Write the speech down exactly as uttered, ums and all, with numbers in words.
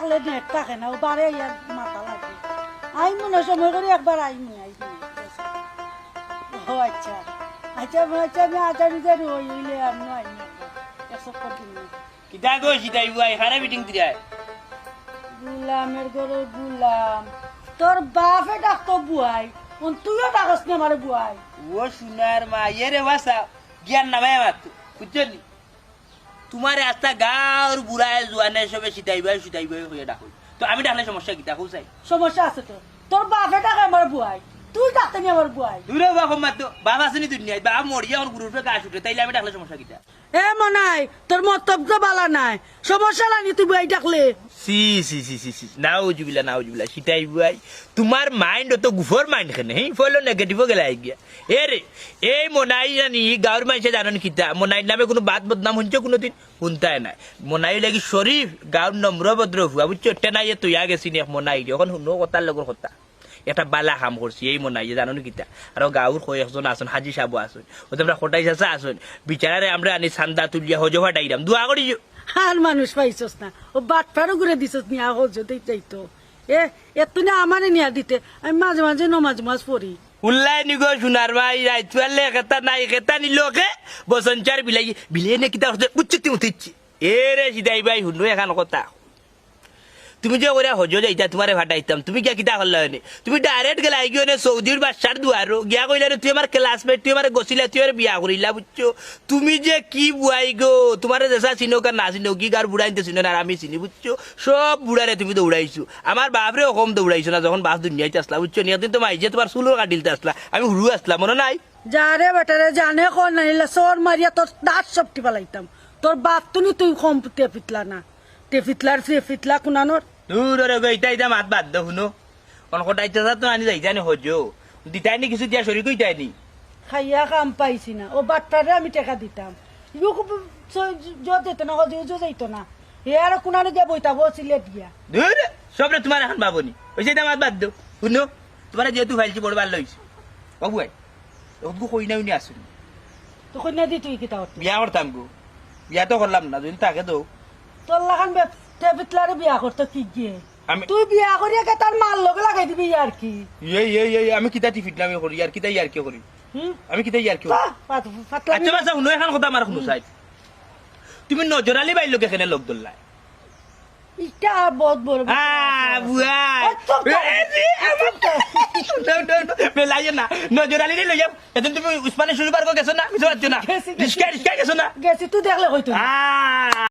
তাহলে নেট থাকে না, ও বারে ইয়ার মাথা লাগে। আইমু না, সময় করি একবার আইমু, আইমু। ও আচ্ছা, আচ্ছা, আচ্ছা, আমি আচ্ছা নিজে রই, হইলে আমি আইমু একবার। এক চক্কর দিন না। কিতা গো, সিটাই বুয়াই, খারে মিটিং দিরায়? গুলামের ঘরর গুলাম। তোর বাপে ডাকতো বুয়াই, অন তুইও ডাকস না আমারে বুয়াই। ও সোনার মা, ইয়ে রে বাসা, জ্ঞান নামায় মাত, বুঝছো নি? তোমারে আস্তা গাঁওর বুড়ায় জুয়ানে সবে সিটাই বুয়াই, সিটাই বুয়াই কইয়া ডাকো। তো আমি ডাকলে সমস্যা কিতা, কও চাই? সমস্যা আছে তো। তোর বাপে ডাকে আমার বুয়াই, তুই ডাকতে নি আমার বুয়াই। দূরে বাবা, কম মাত তো। বাপ আছে নি দুনিয়াত, বাপ মরিয়া অন গুরুর উপরে ঘাস উঠে, তাইলে আমি ডাকলে সমস্যা কিতা? এ মনাই, তোর মতলব তো বালা নাই, সমস্যা লানি তুই বুয়াই ডাকলে। সি, সি, সি, সি, সি। নাউজুবিল্লাহ, নাউজুবিল্লাহ। সিটাই বুয়াই, তোমার মাইন্ড অত গুফর মাইন্ড কেনে, হে? ফলো নেগেটিভও গেলা গিয়া। এ রে, এই মনাই জানি, গাঁওর মাইনষে জানইন কিতা? মনাইর নামে কুনু বাদ বদনাম হুনছো কুনুদিন? হুনতায় নায়। মনাই লাগি শরীফ, গাঁওর নম্র ভদ্র ফুয়া, বুঝছো? টেনাইয়ে তইয়া গেছি নি এক মনাইরে, অখন হুনো কথার লগর কথা। একটা বালা কাম করছি এই মনাইয়ে, জানো নি কিতা? আরো গাঁওর কয়েকজন আছইন, হাজি সাবও আছইন, অউ যে আমরার কটাই চাচা আছইন, বিচারারে আমরা আনি চান্দা তুলিয়া হজো ফাটাইরাম, দোয়া করি। আর মানুষ পাইছস না, ও বাটপারও ঘুরে দিছস নিয়া হজো দেই যাইতো। এ, এত না আমারে নিয়া দিতে, আমি মাঝে মাঝে নমাজ উমাজ পড়ি। উল্লাই নিগো সোনার ভাই, রাইত পারলে খেতা নাই, খেতা নিল কে? বসঞ্চার বিলাই, বিলাই নে কিতা করছে? উচ্চিত উঠিচ্ছি। এ রে সিদাই ভাই, হুনো এখান কথা। তুমি যে কইরা হজো যাইতা, তোমারে ফাটাইতাম, তুমি গিয়া কিতা করলা অনে? তুমি ডাইরেক্ট গেলা গিয়া অনে সৌদির বাদশার দুয়ারো, গিয়া কইলা রে, "তুই আমার ক্লাসমেট, তুই আমারে গছিলা, তুই আমারে বিয়া করিলা", বুঝছো? তুমি যে কি বুয়াই গো, তোমারে যেসা চিনউক আর না চিনউক, কি গাঁওর বুড়া ইনতে চিনো না, আর আমি চিনি, বুঝছো? সব বুড়ারে তুমি দৌড়াইছো, আমার বাপরেও কম দৌড়াইছো না, যখন বাপ দুনিয়াত আছলা, বুঝছো নি? একদিন তো মাইজে তোমার চুলও কাটিলতে আছলা, আমি হুরু আছলাম, মনো নাই? যা রে বেটা রে, জানে কর না, ইলা চড় মারিয়া তোর দাঁত সব টিপা লাইতাম। তোর বাপ তুনি তুই কম তে পিতলা না, তে পিতলার ফে পিতলা কুনানোর। দূর ওরে গো, ইতা ইতা মাত বাদ দে, হুনো। অন কটাই চাচা তো আনি যাইতায় নি হজো, দিতায় নি কিছু দিয়া শরিক অইতায় নি। খাইয়া কাম পাইছি না, ও বাটপারে আমি টেকা দিতাম। ইউ খুব স-, জ-, জোর দিত না, হজো উজো যাইতো না। হে আর কুনানো গিয়া বইতা, বউ সিলেট গিয়া। দূর, সবরে তোমার এখন বাবনি। অইছে, ইতা মাত বাদ দেও। হুনো, তোমারে যেহেতু ফাইলছি বড় ভালা অইছে। বাবু ভাই, অতগু কইনা উনি আসুন। তো কইনা দি তুই কিতা করতে? বিয়া করতাম গো। বিয়া তো করলাম না, যদি থাকে তো। তোর লাখান বে-, তে পিতলারে বিয়া করতে কি গিয়ে? আমি তুই বিয়া করিয়া কে তার মার লগে লাগাই দিবি ইয়ার কি? এই, এই, এই, আমি কিতা টিপিতলামি করি, ইয়ার কিতা ইয়ার কি করি? হুম? আমি কিতা ইয়ার কি করি? তা, পাত-, পাতলামি আচ্ছা, বাচ্চা, হুনো, এখন কথা আমার হুনো হুম। চাই। তুমি নজর আলী ভাইর লগে কেনে লগ ধরলায়? ইটা বহুত বড় আ, বিষয় আছে। বুয়া। ও, চুপ কর। এ, জি, আমার চুপ কর। No, no, no, বেলাইও না। নজর আলীরে লইয়া, এদিন তুমি উসমানী শুরু পার্ক গেছো না? মিছা মাতছো না? গেছি, গেছি। রিস্কায়, রিস্কায় গেছো না? গেছি, তুই দেখলে কইতো না। আ,